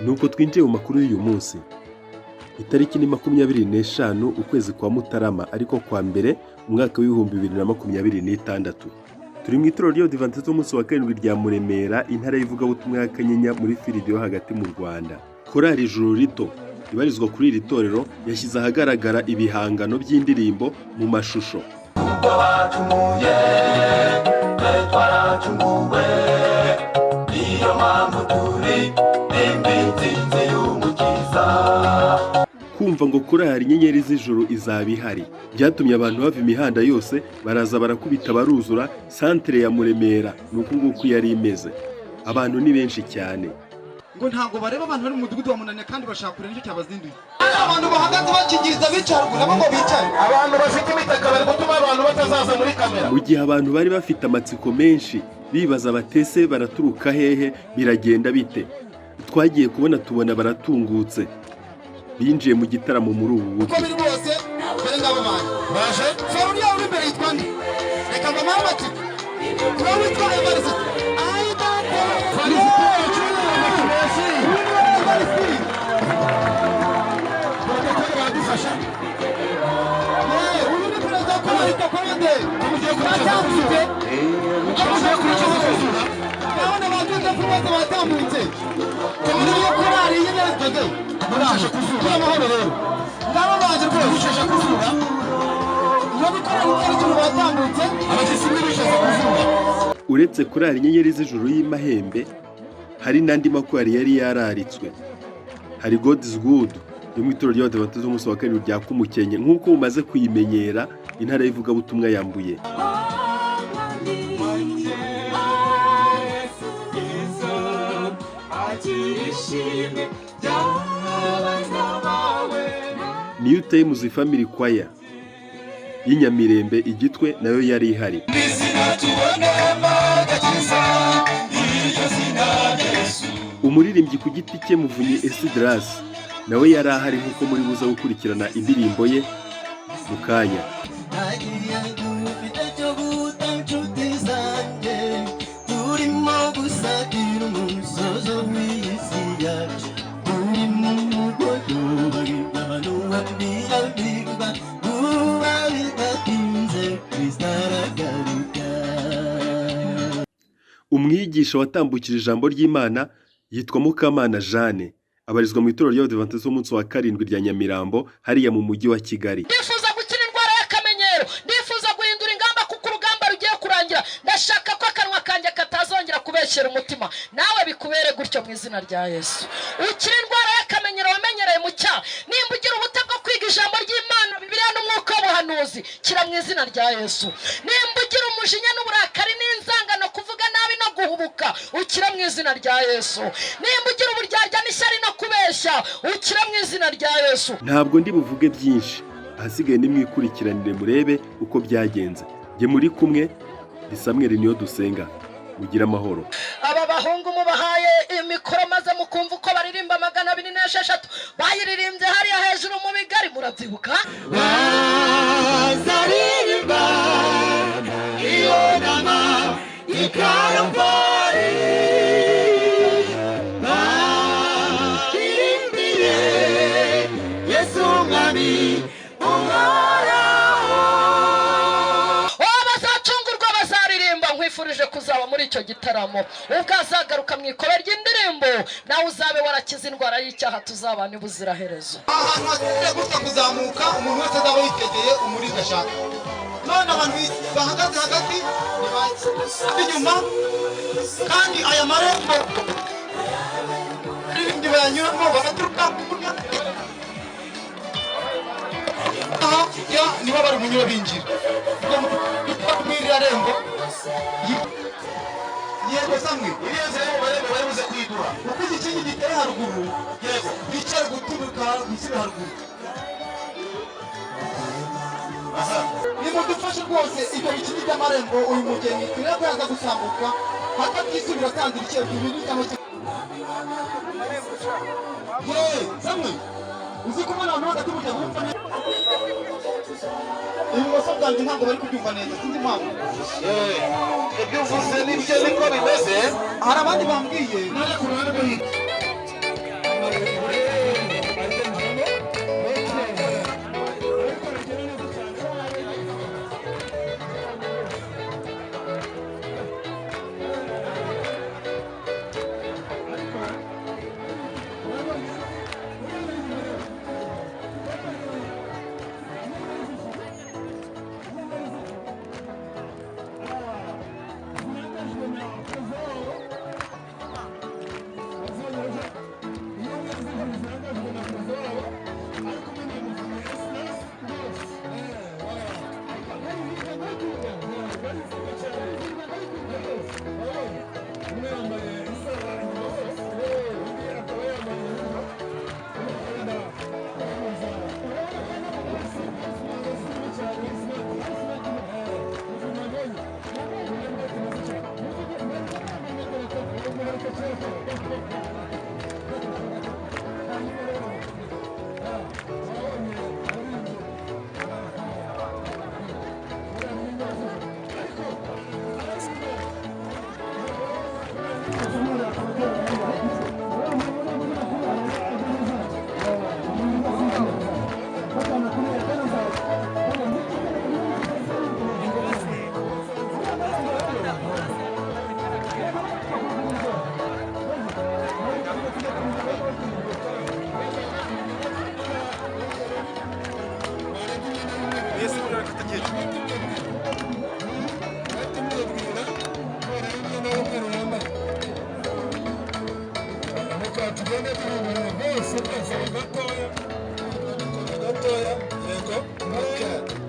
Nuko twinjiye mu makuru y'uyu munsi. Itariki ni 25 ukwezi kwa Mutarama, ariko kwa mbere, umwaka w'2026. Turi mu itorero ry'Abadivantisiti b'umunsi wa karindwi rya Muremera, intara y'ivugabutumwa ya Kanyinya, muri field yo hagati mu Rwanda. Korali Ijuru Rito ibarizwa kuri iri torero yashyize ahagaragara ibihangano by'indirimbo mu mashusho. Ubwo bacumuye, twe twaracunguwe, niyo mpamvu turi intsinzi y'Umukiza. Kumva ngo korali Inyenyeri z'Ijuru izaba ihari byatumye abantu bava imihanda yose, baraza barakubita, baruzura santere ya Muremera. Ni uku nguku yari imeze, abantu ni benshi cyane. Ngo ntabwo bareba abantu bari mu mudugudu wa Munani kandi bashaka kureba, nicyo cyabazinduye. Abantu bahagaze bakingiriza bicara haruguru, nabo ngo bicare. Abantu bafite imitaka bari gutuma abantu batazaza muri kamera. Mu gihe abantu bari bafite amatsiko menshi, bibaza batese baraturuka hehe, biragenda bite, twagiye kubona tubona baratungutse, binjiye mu gitaramo muri ubu Uko buryo. biri bose, dore ngabo banjye. Baje. Sora uriya uri imbere yitwa nde? Reka ngo mpare amatsiko. Uwo witwa Evariste ayidate. Uyu ni we Evariste. Protokole baradufasha. Uyu ni perezida wa korali Tokorode batambutse. Tumugiye kurikiza kuzura. Ndabona ba Joseph bose batambutse muri iyo korali y'Inyenyeri. Murashashe kuzura. Kuri amahoro rero, ngabo baje rwose. Mushashe kuzura. Iyo ni korali y'Inyenyeri batambutse. Abashyitsi ntibishashe kuzura. Uretse korali Inyenyeri z'Ijuru y'Imahembe, hari n'andi makorali yari yararitswe. Hari God is Good yo mu itorero ry'Abadivantisiti b'umunsi wa karindwi rya Kumukenke, nk'uko mumaze kuyimenyera, intara y'ivugabutumwa yambuye. Ishimwe ry'abana bawe. New Times Family Choir y'Inyamirembe Igitwe nayo yari ihari. Izina tubonemo agakiza, iryo zina Yesu. Umuririmbyi ku giti cye, Muvunyi Esidarasi, nawe yari ahari, nk'uko muri buza gukurikirana indirimbo ye mu kanya. Nagiye dufite cyo guta, nshuti zanjye, turimo gusatira umusozo w'iyi si yacu, turi mu mugoroba abantu babirabirwa vuba, bidatinze Kristo aragaruka. Umwigisha watambukije ijambo ry'Imana yitwa Mukamana Jeanne, abarizwa mu itorero ry'Abadivantisiti b'umunsi wa karindwi rya Nyamirambo, hariya mu mujyi wa Kigali. Ndifuza gukira indwara y'akamenyero, ndifuza guhindura ingamba kuko urugamba rugiye kurangira. Ndashaka ko akanwa kanjye katazongera kubeshyera umutima. Nawe bikubere gutyo mu izina rya Yesu. Ukira indwara y'akamenyero wamenyereye mu cyaha. Nimba ugira ubute bwo kwiga ijambo ry'Imana, Bibiliya n'umwuka w'ubuhanuzi, kira mu izina rya Yesu. Nimba ugira umujinya n'uburakari n'inzangano, kuvuga nabi no guhubuka, ukira mu izina rya Yesu. Nimba ugira uburyarya n'ishyari no kubeshya, ukira mu izina rya Yesu. Ntabwo ndi buvuge byinshi, ahasigaye nimwikurikiranire murebe uko byagenze. Njye muri kumwe ni Samweri Niyo Dusenga. Mugire amahoro. Aba bahungu mubahaye imikoro maze mukumva uko baririmba 206 bayiririmbye hariya hejuru mu bigari, murabyibuka. Bazaririmba iyo nama i Karuvari, baririmbire Yesu Umwami uhoraho. Oh, bazacungurwa bazaririmba. Nkwifurije kuzaba muri icyo gitaramo ubwo azagaruka mu ikobe ry'indirimbo, nawe uzabe warakize indwara y'icyaha, tuzabana ubuziraherezo. Ahantu hagiye gutya kuzamuka, umuntu wese azaba yitegeye umuriro ashaka. None abantu bahagaze hagati inyuma, kandi aya marembo aririmbyi bayanyuramo bagaturuka aha ya nibo bari bunyure binjira muri iriya rembo. Yego samwe. Iriya nzira yo mu marembo bari buze kuyiduha. Uko igikingi giteye haruguru. Yego. Bicara guturuka gushyira haruguru. Nimudufashe rwose ibyo bikingi by'amarembo, uyu mugeni turebe ko yaza gutambuka hatatisubira atangira icyerekezo bibiri cyangwa kimwe. Ye samwe, uzi kubona abantu hagati burya bumva neza. Ibumoso bwanjye ntabwo bari kubyumva neza, sinzi impamvu. Ibyo uvuze nibyo, niko bimeze. Hari abandi bambwiye Naje ku ruhande rwo hirya.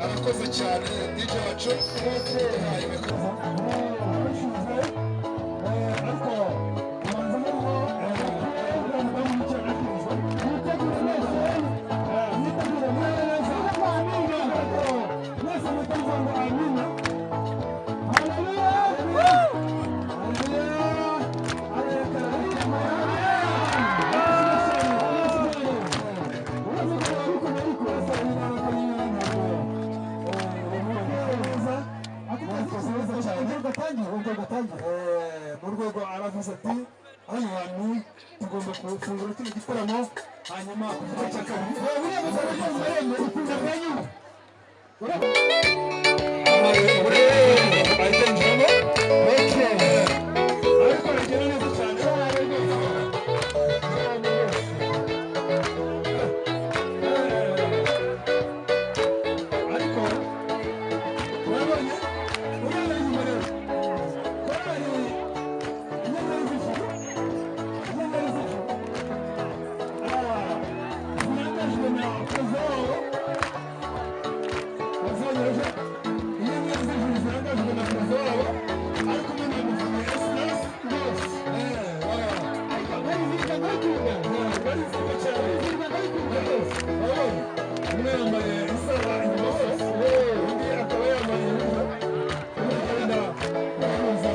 Arakoze cyane DJ wacu. Mu rwego aravuze ati hano hantu tugomba gufungura kino gitaramo, hanyuma ku gice cya kabiri ariko bigenda neza cyane. Ariko urabonye urabona inyuma rero umwe yambaye isaha ibumoso, undi akaba yambaye umwenda uhuza.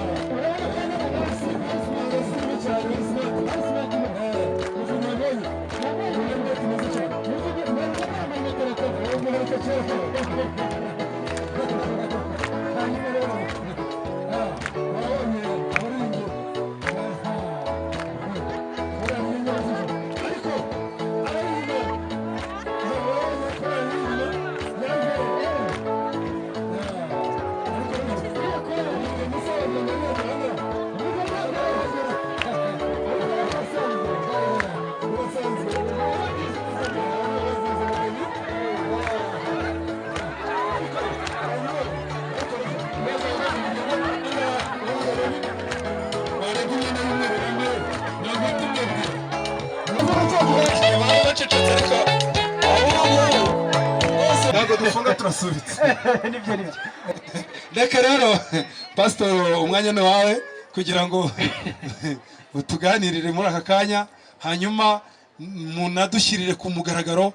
Ntabwo dufunga, turasubitse. Nibyo, nibyo. Reka rero pasitoro, umwanya ni wawe kugira ngo utuganirire muri aka kanya, hanyuma munadushyirire ku mugaragaro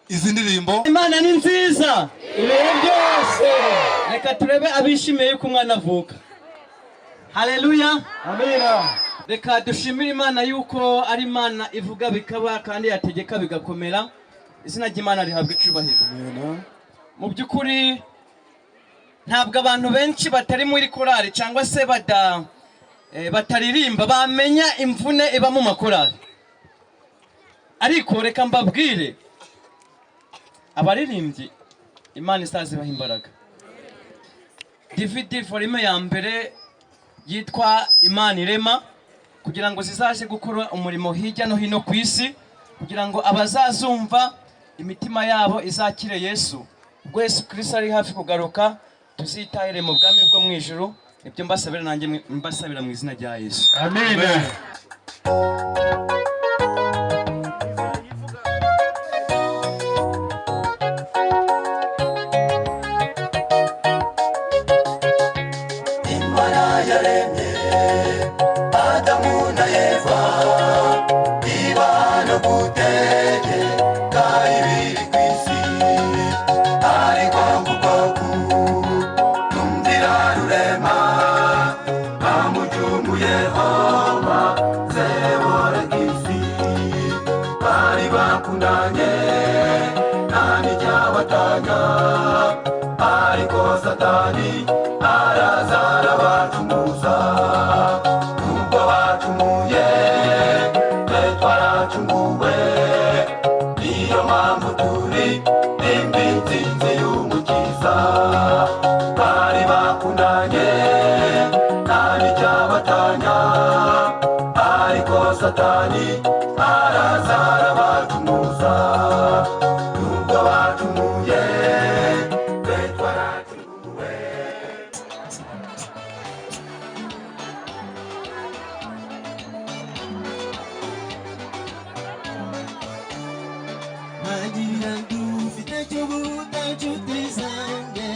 izi ndirimbo. Imana ni nziza ibihe byose. Reka turebe abishimiye yuko umwana avuka. Haleluya! Amina. Reka dushimire Imana yuko ari Imana ivuga bikaba kandi yategeka bigakomera. Izina ry'Imana rihabwa icubahiro. Mu by'ukuri ntabwo abantu benshi batari muri korali cyangwa se bataririmba bamenya imvune iba mu makorali, ariko reka mbabwire, abaririmbyi Imana izazibaha imbaraga. DVD volume ya mbere yitwa Imana Irema, kugira ngo zizaje gukora umurimo hirya no hino ku isi, kugira ngo abazazumva imitima yabo izakire Yesu. Ubwo Yesu Kristo ari hafi kugaruka, tuzitahire mu bwami bwo mu ijuru. Nibyo mbasabira, nanjye mbasabira mu izina rya Yesu. Amina. Imana yaremye Adamu na Eva, iba no gutegeka ibiri ku isi, ariko kuko kumvira Rurema bamucumuyeho maze boreka isi. Bari bakundanye nta n'icyabatanya, ariko Satani araza arabacumuza. Nubwo bacumuye, twe twaracunguwe, niyo mpamvu turi imbitsinzi y'Umukiza. Bari bakundanye nta n'icyabatanya, ariko Satani araza arabacumuza. Nubwo bacumuye, twe twara Twaracunguwe. Ntagira dufite cyo guta nshuti zanjye,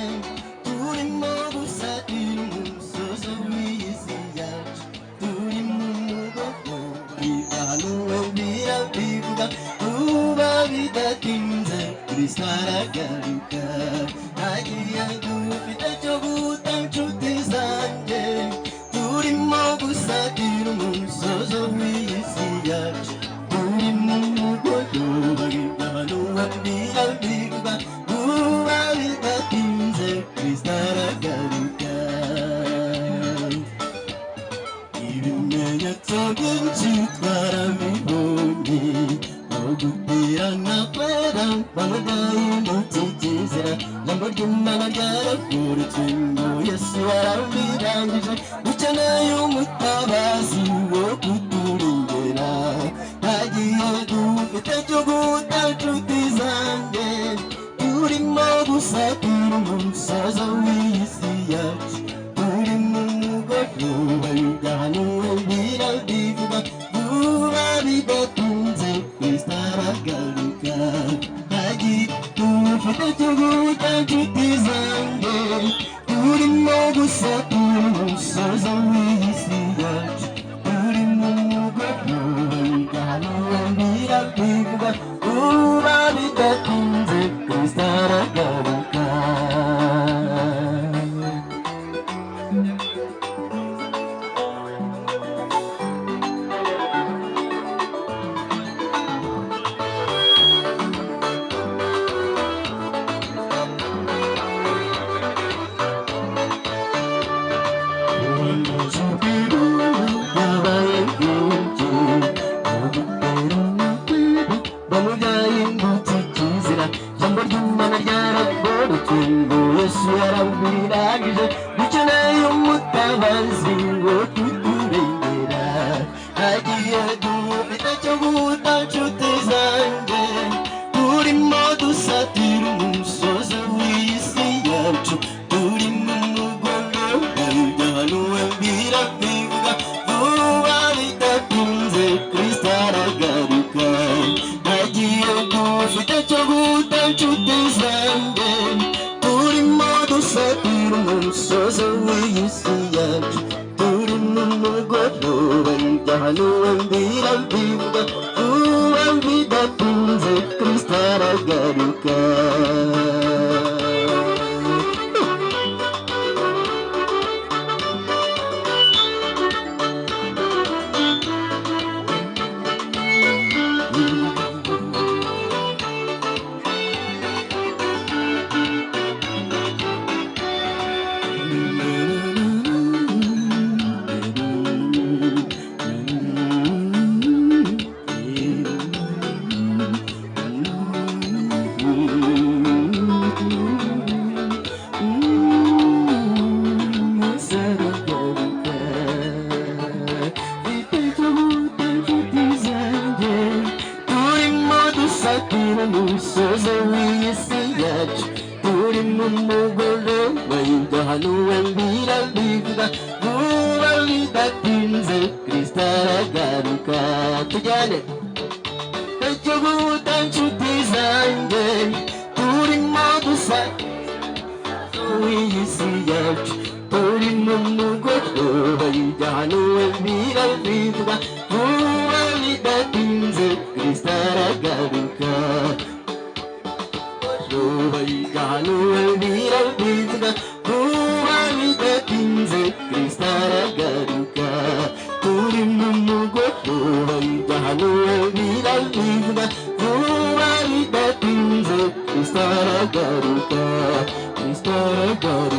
turimo gusatira umusozo w'iyi si yacu, turi mu mugogo bihanuwe birabivuga kuba bidatinze Kristo aragaruka. Ntagira dufite cyo guta nshuti zanjye, turimo gusatira umusozo w'iyi si yacu, turi mu mugoroba bigabanuwe birabivuga kuba bidatinze Kristo aragaruka. Ibimenyetso byinshi twarabibonye, no guterana kwera bamwe ikizira, ijambo ry'Imana ryaravurutse ngo Yesu yarabirangije, dukeneye umutabazi wo kuturengera. Ntagiye dufite cyo guta nshuti zanjye, turimo gusatira umusozo w'iyi si yacu, turi mu mugoroba bigahanuwe birabivuga vuba bidatinze Kristo aragaruka. Ntagiye dufite cyo guta nshuti zanjye, turimo gusatira umusozo w'iyi si yacu, turi mu mugoroba bigahanuwe birabivuga vuba bidatinze Kristo aragaruka. Dukeneye umutabazi wo kuturengera, hagiye dufite cyo guta nshuti zanjye, turimo dusatira umusozi w'iyi si yacu, turi mu mugoroba bigahanuwe birabivuga vuba bidatinze Kristo aragaruka. Ntagiye dufite cyo guta nshuti zanjye, turimo dusatira umusozi w'iyi si yacu, turi mu mugoroba bigahanuwe birabivuga vuba bidatinze Kristo aragaruka. Turimo dusatira umusozi w'iyi si yacu, turi mu mugoroba bigahanuwe birabivuga vuba bidatinze Kristo aragaruka. Tujyane icyo guta nshuti zanjye, turimo dusatira w'iyi si yacu, turi mu mugoroba bigahanuwe birabivuga vuba bidatinze Kristo aragaruka. Vuba bigahanuwe birabivuga vuba bidatinze Kristo aragaruka. Turi mu mugoroba bigahanuwe birabivuga vuba bidatinze Kristo aragaruka. Kristo aragaruka.